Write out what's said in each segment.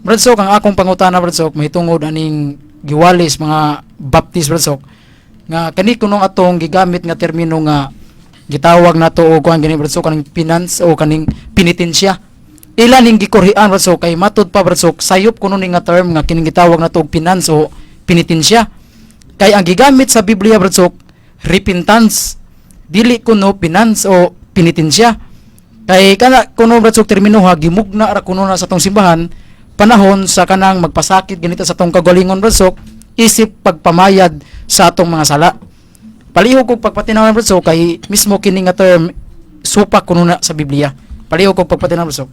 Brad Sok, ang akong pangutana, Brad Sok, mahitungod aning giwalis mga Baptist, Brad Sok, nga kani kunong atong gigamit nga termino nga gitawag nato og kuan gani, Brad Sok, kaning penance o kaning penitensya. Ila ning gikurhian, Brad Sok, kay matud pa, Brad Sok, sayop kuno ni nga term nga kining gitawag nato og penance o penitensya. Kay ang gigamit sa Biblia, Brad Sok, repentance, dili kuno penance o penitensya. Kay kana kuno, Brad Sok, termino ha gimugna ra kuno na sa tong simbahan panahon sa kanang magpasakit ganito sa tong kagalingon, Brad Sok, isip pagpamayad sa atong mga sala. Palihog kog pagpatinaw, Brad Sok, kay mismo kini nga term supak kuno na sa Biblia. Palihog kog pagpatinaw, Brad Sok.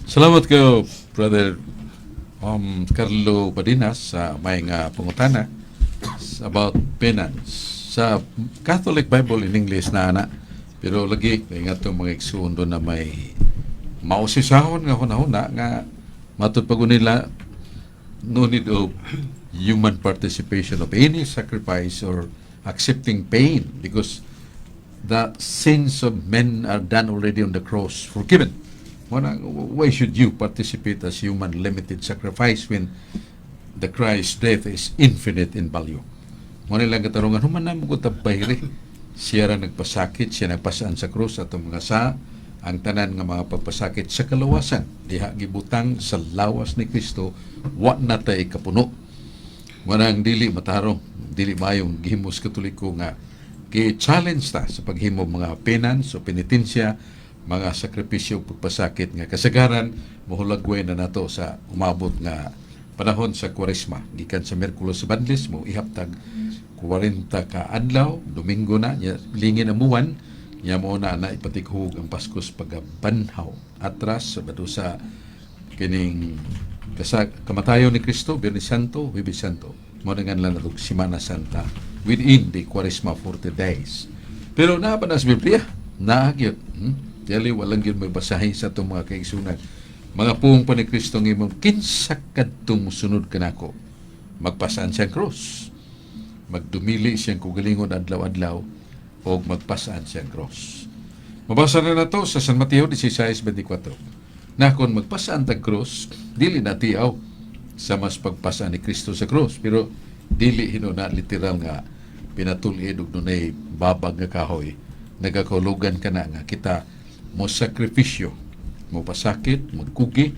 Salamat kayo, Brother Carlo Badinas, sa may nga pangutana about penance. Sa Catholic Bible in English na ana, pero lagi kay nga itong mga igsuon doon na may mausisahon nga hunahuna nga matud pag nila no need of human participation of any sacrifice or accepting pain because the sins of men are done already on the cross, forgiven. Wala, why should you participate as human limited sacrifice when the Christ's death is infinite in value? Mo nilang katarungan, human na mo bayre. Siya ra nagpasakit, siya nagpasaan sa krus atong mga sa ang tanan nga mga pagpasakit sa kalawasan diha gibutang sa lawas ni Kristo, wa na tay kapuno. Wanang dili matarong, dili mayong gihimos Katoliko nga gi-challenge ta sa paghimo mga penance o penitensya, mga sakripisyo ug pagpasakit nga kasagaran mohulagway na nato sa umabot nga panahon sa Kwaresma gikan sa Miyerkules sa Banlis mo ihaptag 40 ka adlaw, Domingo na nya, lingin amuan nya, mo na na ipatikhog ang Pasko sa pagabanhaw atras sa bado sa kining kasa kamatayon ni Kristo, Biyernes Santo, Huwebes Santo. Mo na nga nila natog Semana Santa within the Kwaresma 40 days. Pero naa ba na sa Biblia? Naa gyud. Dili walang gyud may basahin sa atong mga kaigsunan. Mga puong pa ni Kristo ng imong kinsa kadtong musunod kanako, magpasaan siyang krus. Magdumili siyang kugalingon adlaw-adlaw o magpasaan siyang krus. Mabasa na nato sa San Mateo 16:24. Na kung magpasaan tag krus, dili na tiaw sa mas pagpasaan ni Kristo sa krus. Pero dili hino na literal nga pinatulid ug dunay babag nga kahoy. Nagakahulugan ka na nga kita mo sakripisyo, mo pasakit, magkugi,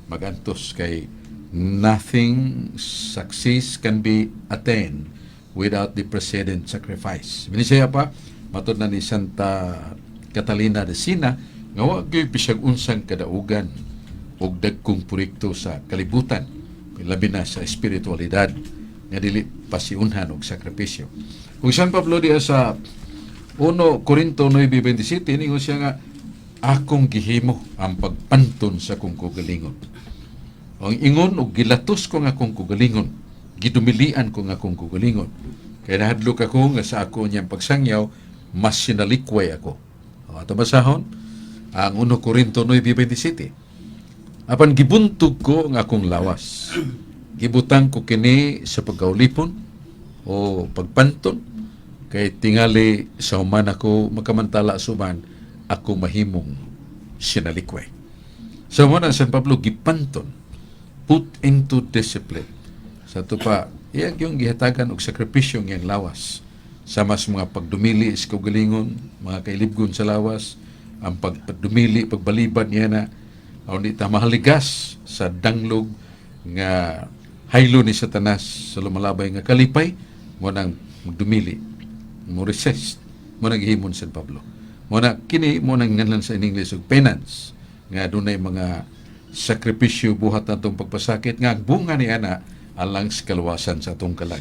magantos kay nothing success can be attained without the precedent sacrifice. Binisaya pa, matod na ni Santa Catalina de Sina, nga wa gyud bisag unsang kadaugan og dagkong proyekto sa kalibutan, labi na sa espiritualidad, nga dili pasiunhan og sakripisyo. Kung San Pablo diha sa 1 Corinto 9:27, ningon siya nga akong gihimo ang pagpanton sa akong kugalingon. Ang ingon og gilatos ko nga akong kugalingon, gidumilian ko nga akong kugalingon. Kaya nahadlok ako nga sa ako niyang pagsangyaw, mas sinalikway ako. O, ato basahon, ang 1 Corinto 9:27. Apan gibuntog ko ang akong lawas. Gibutang ko kini sa pagkaulipon o pagpanton kay tingali sa human ako makamantala suban ako mahimong sinalikway. Sa so, na San Pablo gipanton, put into discipline. Sa ato pa, iyang yung gihatagan og sakripisyo ngiyang lawas sa mas mga pagdumili sa kaugalingon, mga kailibgon sa lawas, ang pagdumili, pagbalibad niya na aron di ta mahaligas sa danglog nga haylo ni Satanas sa lumalabay nga kalipay mo nang magdumili mo, resist mo nang gihimon San Pablo. Mo na kini mo nang nganlan sa in English og penance nga dunay mga sakripisyo buhat natong pagpasakit nga ang bunga ni ana alang sa kaluwasan sa atong kalag.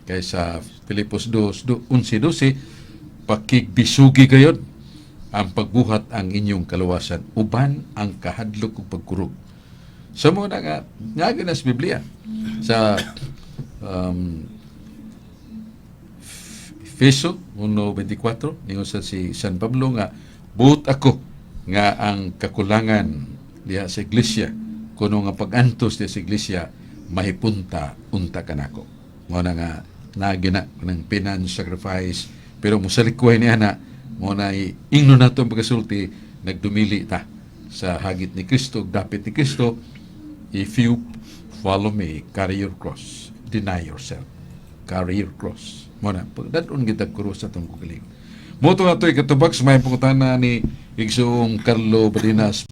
Kay sa Filipos 2, 11:12, pakigbisugi gayod ang pagbuhat ang inyong kaluwasan uban ang kahadlok ug pagkurog. Sa mo na nga nga na sa Biblia sa Efeso 1:24, ningon sa si San Pablo nga buot ako nga ang kakulangan diha sa iglesia kuno nga pag-antos diha sa iglesia mahipunta unta kanako. Mo na nga naagi na ng penance, sacrifice, pero musalikway niya na mo na ingno nato ang pagkasulti, nagdumili ta sa hagit ni Kristo, dapit ni Kristo. If you follow me, carry your cross. Deny yourself. Carry your cross. Mao na, pagdad-on kita krus sa atong kaugalingon. Mao to nga ato'y katubag sa may pangutana ni Igsoong Carlo Badinas.